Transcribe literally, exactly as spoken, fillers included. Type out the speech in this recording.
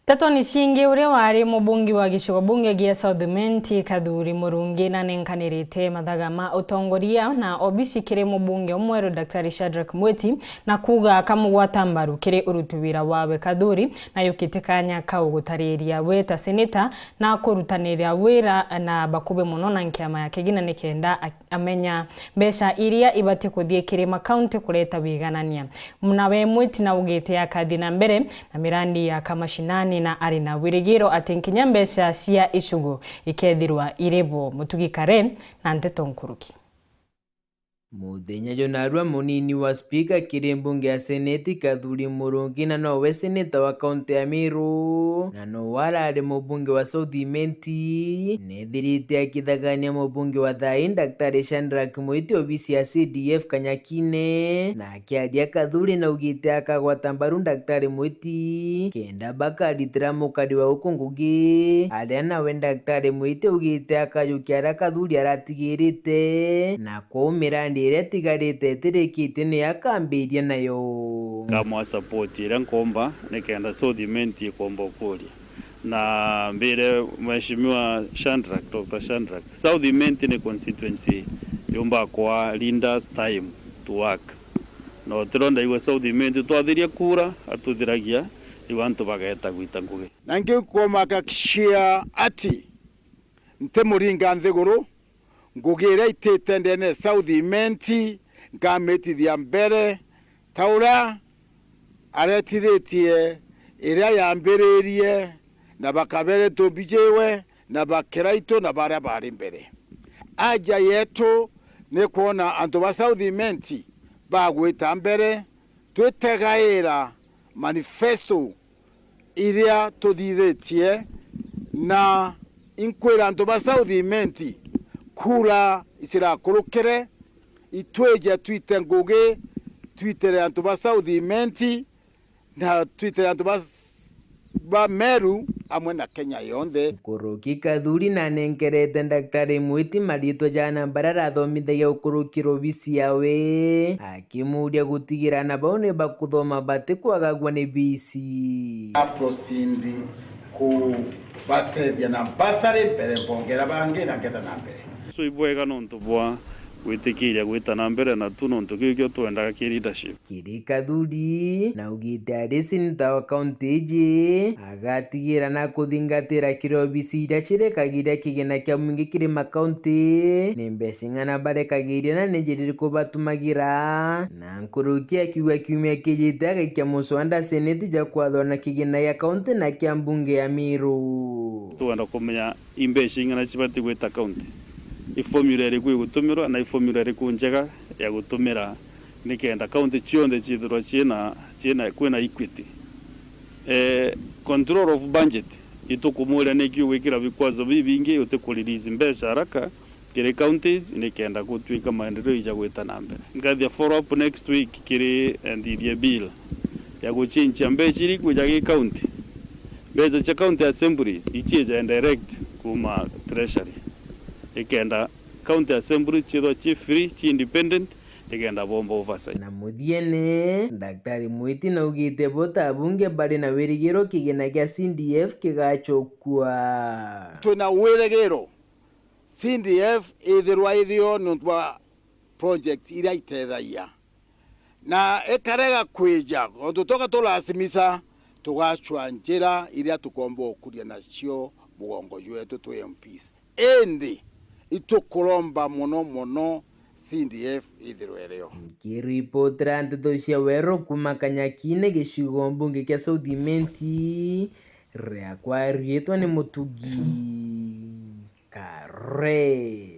Ntetoni cingi, uria wari mubunge wa gicigo bunge gia South Imenti, Kathuri Murungi, nanenkanirite mathaga ma utongoria na obisi kiri mubunge umweru, Daktari Shadrack Mwiti, na kuuga akamugwata mbaru kiri uruti wira wawe. Kathuri nayukite kanya kau gutariria we ta seneta na kurutanira wira na bakubi mono na nkiama ya Kigina nikenda a-, amenya mbeca iria ibati kuthii kiri makaunti kureta wiganania. Nawe Mwiti naugite akathi na mbere na mirandi ya kamashinani na ari na wirigiro ati nkinya mbeca cia icugu ikethirwa iri bo. Mutugi Kare na nteto nkuruki. Muthenya jwa narua, munini wa spika kiri mbunge ya seneti, Kathuri Murungi, na nowe seneta wa kaunti ya Meru, na nowe arari mubunge wa South Imenti, nethirite akithagania mubunge wa thaai, Daktari Shadrack Mwiti, obisi ya C D F Kanyakine, na akiaria, Kathuri naugite akagwata mbaru Daktari Mwiti kenda bakaritira mukari wa guku ngugi, aria nawe Daktari Mwiti augite akajukia aria Kathuri aratigirite, na kwou mirandi iria itigarite itirikitie ni akambiria nayo. Nkamwa support iria nkomba nikenda South Imenti ikomba ukuria. Na mbire Mheshimiwa Shadrack, Doctor Shadrack, South Imenti ni constituency yumba kwa leaders time to work. Na utiro ndaigua South Imenti twathiria kura, atuthiragia, riu antu bageta gwita ngugi. Na ngiukumakakishia ati ntimuringa nthiguru, ngugi iria itite ndene South Imenti, nkamitithia mbere, ta uria aretithitie iria yambiririe, na bakabere ntumbi jiwe, na bakiraitu, na baria bari mbere. Aja yetu ni kwona antu ba South Imenti bagwita mbere, twitegaira manifesto iria tuthithitie, na inkwira antu ba South Imenti, kura icirakurukire, itwije twite ngugi, twitire antu ba South Imenti, na twitire antu ba, ba Meru amwe na Kenya yonthe. Nkuruki Kathuri nanenkerete Daktari Mwiti maritwa ja ana baria arathomithagia gukurukira obisi yawe, akimuria gutigira ana bau ni bakuthoma batikwagagua ni bisi. Aproceed kubatethia na bursary mbere mbongera bangi na ngetha na mbere. So ibwega nontu bwa gwitikiria gwita na mbere na tu nontu kiu kio twendaga ki leadership. Kiri Kathuri, naugite ari seneta wa kaunti iji, agatigira na kuthingatira kiri obisi iria cirekagiria kigina kia mwingi kiri makaunti, ni mbeca ing'ana barekagiria na ni njira iriku batumagira. Na nkuruki akiuga kiumia kijite agaikia muswanda seneti ja kwathwa na kigina gia kaunti na kia mbunge ya Meru. Twenda kumenya i mbeca ing'ana cibati gwita kaunti, i formula iriku igutumirwa na i formula iriku njega ya gutumira nikenda kaunti cionthe ciithirwa ciina, ciina, kwina equity. Eh, control of budget, itukumuria niki ugwikira vikwazo bibingi, utiku release mbeca haraka kiri counties nikenda gutwika maendeleo ija gwita na mbere. Ngathia follow up next week kiri, eh, nthithia bill ya guchinchia mbeca iria ikwija gi county. Mbeca cia county assemblies ichiija direct kuma treasury, ikenda county assemblies ciithwa ci free, ci independent, ikenda bomba oversight. Na muthiene, Daktari Mwiti naugite bo ta abunge bari na wirigiro kigina gia C D F kigacokua. Twina wirigiro C D F ithirwa irio nontu bwa project iria itethagia, na ikarega kwija, nontu toka tulasimisa, tugacwa njira iria tukomba ukuria nacio mugongo jwetu twi M Ps. Indi itukuromba mono mono C D F ithirwe irio. Nkiripotera nteto cia Weru kuma Kanyakine, gicigo mbunge kia South Imenti, riakwa riitwa ni Mutugi Kare.